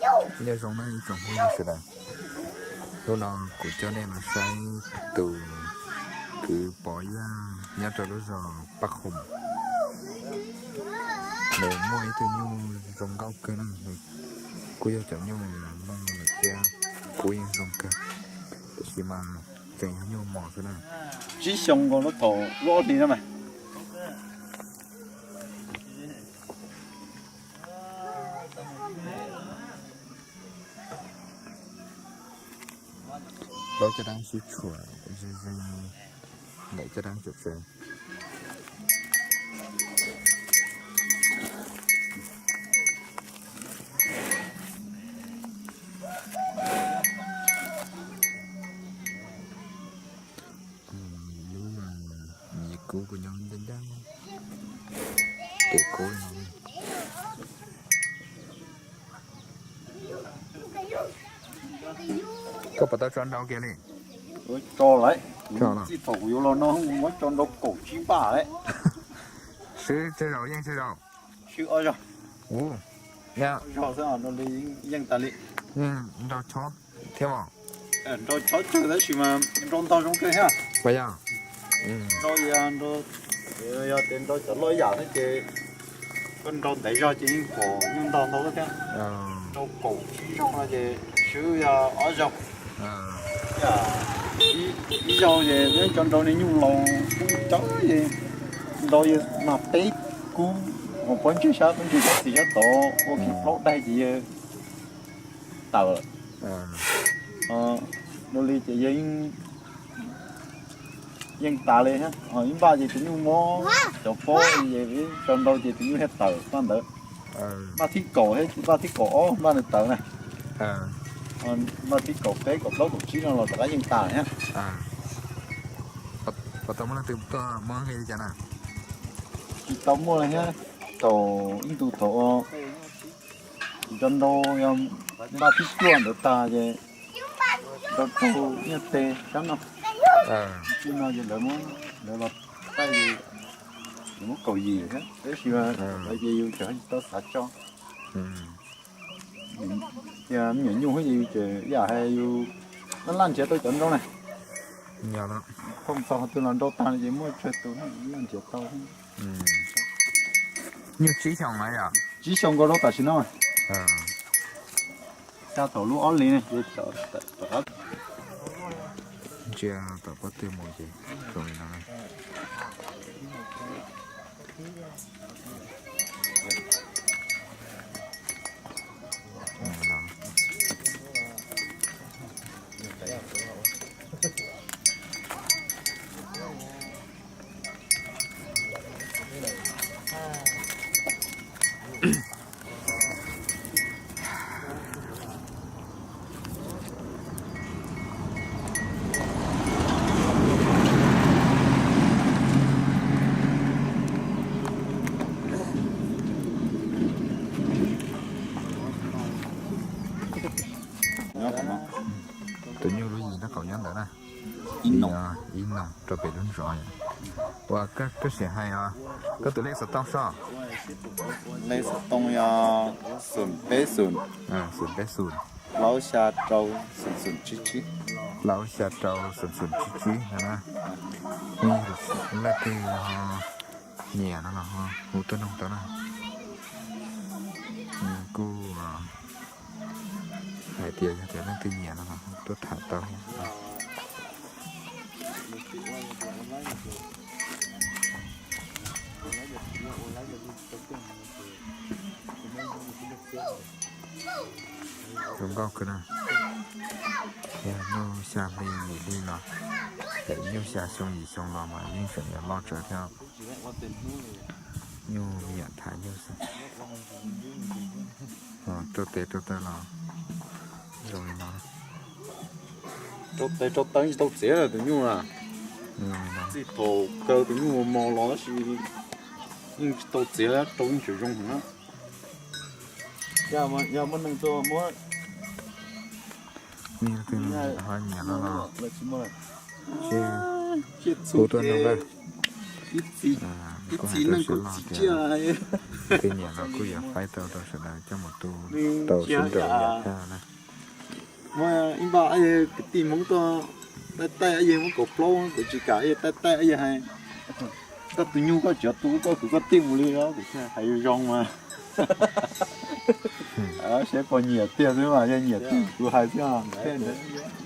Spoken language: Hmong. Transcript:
Nyob zoo na ib tsoom phooj ywg sawv daws, hnub no kuv coj nej los saib tus kwv Pov Yaj nyob rau lub zos Paj Qhoom. Nws muaj ib tug nyuj zoo nkauj kawg na, nws kuj yog cov nyuj Nplog lawm thiab, kuj yeej zoo kawg, tiam sis mas tseem yog nyuj mos xwb na. Tsib xyoo nkaus lub thaum lub ob hlis no mas. Plaub caj dab sib tshuam ze ze, ntawm caj dab tsev tsev. Lub, yim kub kuj nyob ncaj ncaj, tes kub no. Koj puas tau tso nrau kiag li? Tso lawm, txij thaum kuv yuav los no muab tso nrau kaum tsib npaj lawm. Swb tsawg zaus, yeej tsawg zaus? Swb ob zaus. Ua, ob zaus xwb, yeej tas li. Nrau chob thiab os? Nrau chob tsawg tab sis mas nrau ntog zoo kawg thiab. Puas yog? Nrau, yog tias nrau cov loj yam thiab ces koj nrau ntev zog ces yeej pom nyuj ntog ntau thiab. Nrau kaum tsib zaug no ces swb yog ob zaug. Ib zaug ces peb cov nrau niag nyuj laus poob cawv ces nrau mas peb kub, uas pob ntseg sab, pob ntseg sab txiv sab tod ua kiag plaub daig ces yawg tawm. Dua li ces yawg yeej tas li, ib npaj ces tus nyuj mob cov pob, tso nrau ces tus nyuj thiaj tawm npaj ntawd. Npaj thib kaum thiab npaj thib kaum ob npaj nws tawm na. Npaj thib kaum peb kaum plaub kaum tsib no los rov qab yeej tas thiab. Puas tau muaj leej twg tuaj muab nqi li cas na? Tsis tau muaj li thiab, thaum ib ntus thaum nrau nrau yog npaj thib cuaj ntawd tag ces nrau raug nyiaj teg sab no. Txij no ces lawv muab, lawv los taij, lawv muab kaum yim thiab, tab sis mas lawv ces yus tseem tsis tau xav tso. Yog me nyuam nyuj ces yus tseem yam hais yus laj laj nrhiav tau cov nrau na. Thooj txog qhov twg los nrau tag ces muaj tsawg tus laj nrhiav tau. Nyuj tsib xyoos na yom? Tsib xyoos nkaus rau tam sim no. Xya thaum lub ob hlis ne. Ntsia tom pob tw mus ces zoo li no. Tus nyuj lub yim nraub qaum nyob ntawd na. Ib noog rau pem lub zos. Ua koj sim hais os, koj tus lej xov tooj soj? Lej xov tooj yog xoom peb xoom, xoom peb xoom, plaub xya rau xoom xoom tsib tsib, plaub xya rau xoom xoom tsib tsib no na. Leej twg ho nyiam no los ho hu tuaj noog tau na. Kuj hais tias yog tias leej twg nyiam no los tuaj tham tau thiab. Zoo nkauj kawg na. Yog nyuj xya hli yim hli los, nyuj xya xyoo yim xyoo los mas yeej tseem yuav loj tsawv thiab. Nyuj nyiam tham nyuj xwb. Rau tes rau taw los zoo li no. Rau tes rau taw tsis tau txiav tus nyuj na. Txij thaum kaw tus nyuj mos mos los tab sis yeej tsis tau txiav, rau yeej tseem zoo heev na. Yog muaj neeg tuaj muab, ho nyiam no los hu tuaj noog na. Kuv hais rau sawv daws tias tej niam los kuj yuav faib tau rau sawv daws coj mus tu tau sib nraus thiab na. Muaj ib npaj kwv tij Hmoob tuaj taij taij, yawg muab kaus plaub kuv tsis kam, yawg taij taij, yawg hais, koj tus nyuj koj tsis tu koj kwv koj tij mus li os, kuv hais zoo mas. Seb puas nyiam tiag xwb mas, yog nyiam tiag kuv hais xwb os.